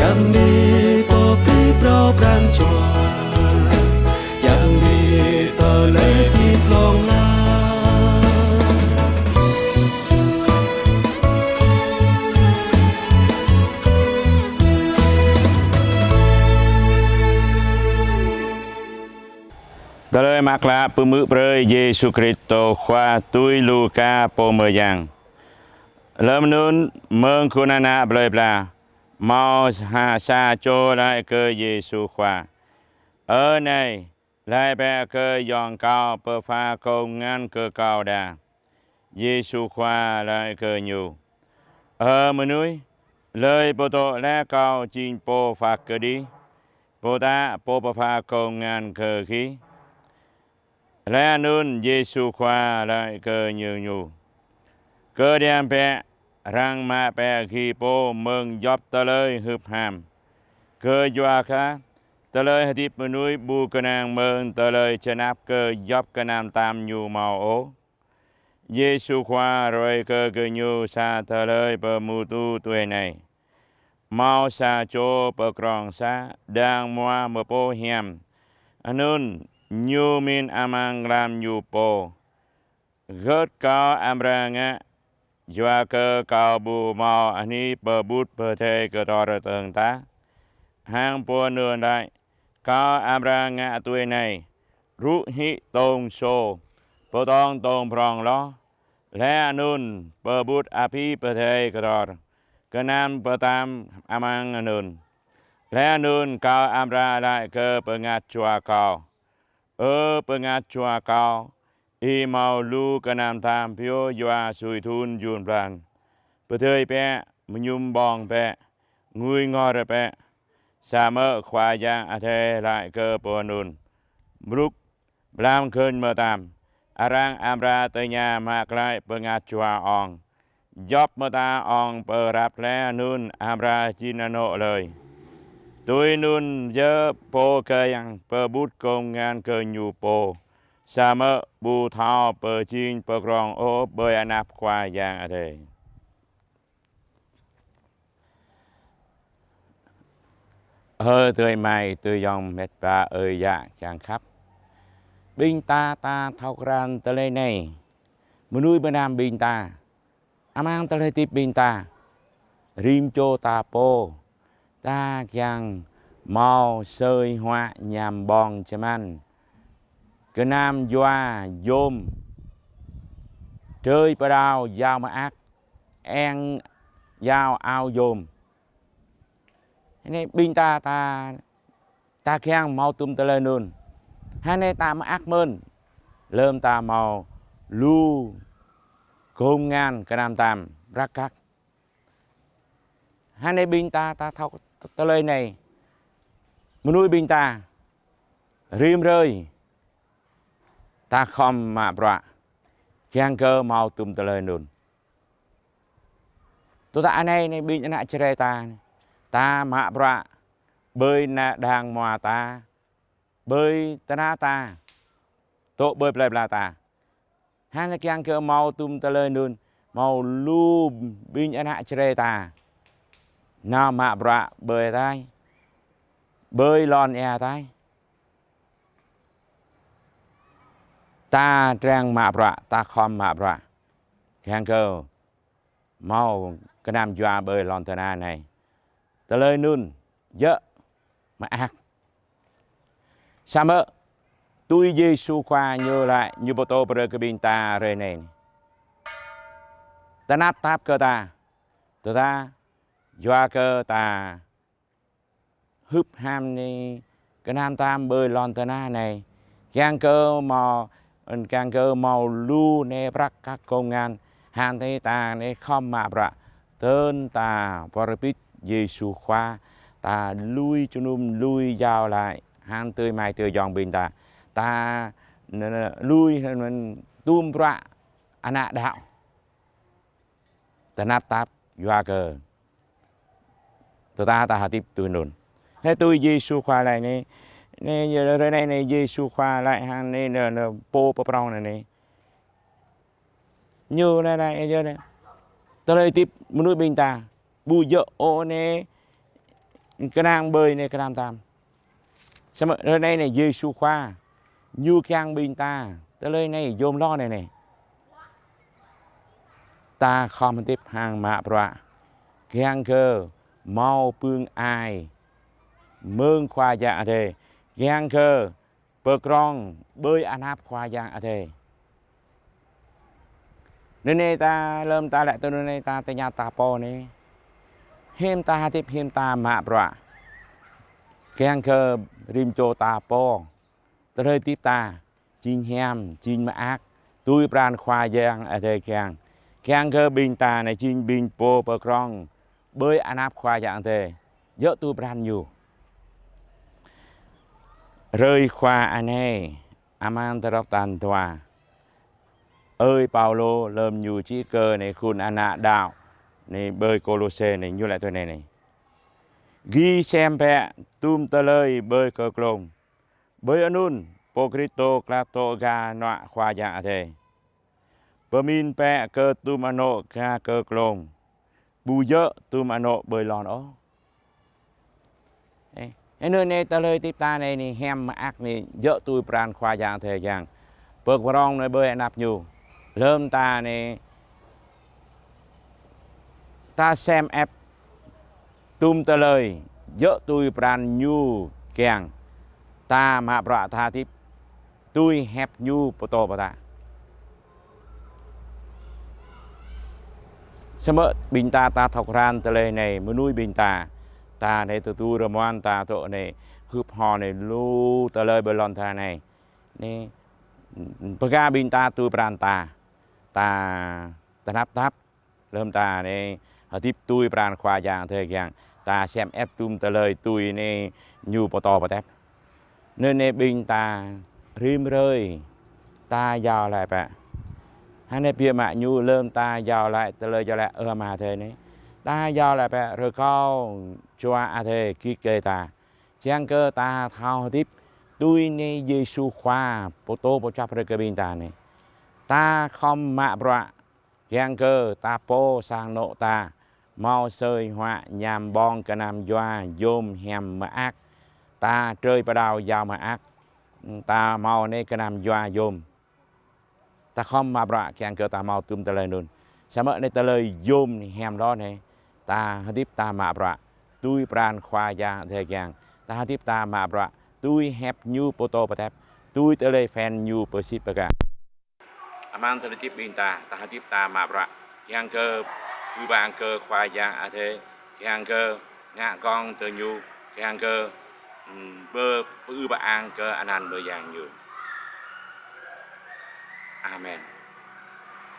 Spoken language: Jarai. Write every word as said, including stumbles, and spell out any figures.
Yang ni pô pơpŭ pran jua, yang ni tơlơi hơdip hlŏng lar. Tơlơi mơak klă pơhmư̆ brơi Yêsu Kristô Khua tui Luka pô mơyang. Lơm anŭn mơ̆ng khul ană plơi pla, hmâo ha sa čô laĭ kơ Yêsu Khua: Ơ Nai, laĭ bĕ kơ ayŏng kâo pơpha kông ngăn kơ kâo đa. Yêsu Khua laĭ kơ ñu: Ơ mơnuih, hlơi pơtô laĭ kâo jing pô phat kơđi, pô tă pô pơpha kông ngăn kơ gih? Laih anŭn Yêsu Khua laĭ kơ gơñu: Kơđiăng bĕ, răng mă bĕ gih pô mơ̆ng djŏp tơlơi hưp ham. Kơyua kơ tơlơi hơdip mơnuih ƀu kơnang mơ̆ng tơlơi čơnap kơ djŏp gơnam tam ñu hmâo ôh. Yêsu Khua ruai kơ gơñu sa tơlơi pơhmutu tui anai: Hmâo sa čô pơdrŏng sat đang hmua mơpô hiam. Anŭn ñu mĭn amăng lăm ñu pô: Hơget kâo amra ngă, yua kơ kâo ƀu hmâo anih pơƀut pơdai kơtor tơ̆ng tah? Hăng pô anŭn laĭ: Kâo amra ngă tui anai: Ruh hĭ tông sô, pơdơ̆ng tông prong hloh, laih anŭn pơƀut abih pơdai kơtor gơnam pơtăm amăng anŭn. Laih anŭn kâo amra laĭ kơ bơngăt jua kâo: Ơ bơngăt jua kâo, ih hmâo lu gơnam tam pioh yua sui thŭn jun blan. Pơdơi bĕ, mơñum ƀơ̆ng bĕ, ngui ngor bĕ. Samơ̆ Khua Yang Adai laĭ kơ pô anŭn: Mlŭk, mlam gơñ mơtam, arăng amra tơña mă glaĭ bơngăt jua ŏng. Djŏp mơta ŏng pơrăp laih anŭn amra jing anŏ hlơi? Tui anŭn yơh pô kiăng pơƀut kông ngăn kơ ñu pô, samơ̆ ƀu thâo pơjing pơdrŏng ôh ƀơi anăp Khua Yang Adai. Ơ adơi amai, adơi ayŏng met wa ơi yă kiăng khăp. Ƀing ta ta thâo krăn tơlơi anai. Mơnuih mơnam ƀing ta, amăng tơlơi hơdip ƀing ta, rĭm čô ta pô, ta kiăng hmâo sơi huă ñam ƀơ̆ng čơmăn, gơnam yua yôm, drơi pơđao yao mơak, eng yao ao yôm. Anai ƀing ta, ta, ta kiăng hmâo tum tơlơi anŭn. Hơnai ta mơak mơ̆n, lơm ta hmâo lu kông ngăn gơnam tam prăk kăk. Hơnai ƀing ta, ta thâo tơlơi anai. Mơnuih ƀing ta, rĭm hrơi, ta khŏm mă bruă, kiăng kơ hmâo tum tơlơi anŭn. Tơdah anai anai ƀing ană Jrai ta, ta mă bruă ƀơi ană đang hmua ta, ƀơi tơnah ta, tŏ ƀơi plơi pla ta. Hăng kiăng kơ hmâo tum tơlơi anŭn, hmâo lu ƀing ană Jrai ta nao mă bruă ƀơi ataih, ƀơi lŏn ia ataih. Ta treng mă bruă, ta khŏm mă bruă, kiăng kơ hmâo gơnam yua ƀơi lŏn tơnah anai. Tơlơi anŭn djơ̆ mơak. Samơ̆ tui Yêsu Khua ñu laĭ, ñu pơtô brơi kơ ƀing ta hrơi anai: Tơnap tap kơ ta, tơdah yua kơ ta hưp ham ni gơnam tam ƀơi lŏn tơnah anai, kiăng kơ hmâo, kiăng kơ hmâo lu anai prăk kăk kông ngăn, hăng tơl ta anai khŏm mă bruă, tơl ta pơrơbĭt Yêsu Khua, ta lui jơnum, lui jao laĭ, hăng adơi amai adơi ayŏng ƀing ta, ta n-, n-, lui n-, n-, tum bruă ană đaŏ. Tơnap tap yua kơ tơdah ta hơdip tui anŭn. Anai tui Yêsu Khua laĭ anai, anai, hrơi anai anai Yêsu Khua laĭ hăng anai, anai, anai, pô pơdrŏng anai anai. Ñu anai anai, anai, anai. Tơlơi hơdip mơnuih ƀing ta ƀu djơ̆ ôh anai kơnang ƀơi anai kơnang tam. Samơ̆ hrơi anai anai Yêsu Khua, ñu kiăng ƀing ta, tơlơi anai yôm hloh anai anai. Ta khŏm hơdip hăng mă bruă, kiăng kơ hmâo pưng ai mơ̆ng Khua Yang Adai, kiăng kơ pơkrong ƀơi anăp Khua Yang Adai. Anai anai ta lơ̆m ta lĕ tui anai anai ta tơña ta pô anai. Hiư̆m ta hơdip, hiư̆m ta mă bruă, kiăng kơ rĭm čô ta pô, tơlơi hơdip ta jing hiam, jing mơak tui pran Khua Yang Adai kiăng. Kiăng kơ ƀing ta anai jing ƀing pô pơkrong ƀơi anăp Khua Yang Adai, djơ̆ tui pran ñu. Hrơi Khua anai, amăng tơlơi tal dua, ơi Paulô lơ̆m ñu čih kơ anai khul ană đăo anai ƀơi Kôlôse anai, ñu laĭ tui anai anai: Gih sem bĕ tum tơlơi ƀơi kơklông, ƀơi anŭn Pô Kristô klă tŏ gah hơnuă Khua Yang Adai. Pơmĭn bĕ kơ tum anŏ gah kơklông, ƀu djơ̆ tum anŏ ƀơi lŏn ôh. Ê, anŭn anai tơlơi hơdip ta anai anai hiam mơak anai djơ̆ tui pran Khua Yang Adai kiăng. Pơkrong anai ƀơi anăp ñu. Lơ̆m ta anai ta sem ĕp tum tơlơi djơ̆ tui pran ñu kiăng, ta mă bruă, ta hơdip tui hiăp ñu pơtô pơtă. Samơ̆ ƀing ta ta thâo krăn tơlơi anai, mơnuih ƀing ta, ta anai tơdu rơmuăn ta tŏ anai, hưp hŏ anai lu tơlơi ƀơi lŏn tơnah anai. Anai, pơgah ƀing ta tui pran ta, ta tơnap tap, lơ̆m ta anai hơdip tui pran Khua Yang Adai kiăng, ta sem ĕp tum tơlơi tui anai ñu pơtô pơtă. Anŭn anai ƀing ta rĭm hrơi ta iâu laĭ bĕ. Hơnai biă mă ñu lơ̆m ta iâu laĭ tơlơi iâu laĭ Ơ Ama Adai anai, ta iâu laĭ bĕ rơkâo Jua Adai git gai ta, kiăng kơ ta thâo hơdip tui anai Yêsu Khua pơtô pơčap brơi kơ ƀing ta anai. Ta khŏm mă bruă, kiăng kơ ta pô sang anŏ ta hmâo asơi huă añăm ƀơ̆ng gơnam yua yôm hiam mơak. Ta trơi pơđao iâu mơak, ta hmâo anai gơnam yua yôm. Ta khŏm mă bruă kiăng kơ ta hmâo tum tơlơi anŭn. Samơ̆ anai tơlơi yôm hiam hloh anai, ta hơdip ta mă bruă tui pran Khua Yang Adai kiăng. Ta hơdip ta mă bruă tui hiăp ñu pơtô pơtă, tui tơlơi phiăn ñu pơsit pơkă. Amăng tơlơi hơdip ƀing ta, ta hơdip ta mă bruă kiăng kơ pơư ba kơ Khua Yang Adai, kiăng kơ ngă gơ̆ng tơ ñu, kiăng kơ, ưm, pơ-, pơư ba kơ anăn mơyang ñu. Amen.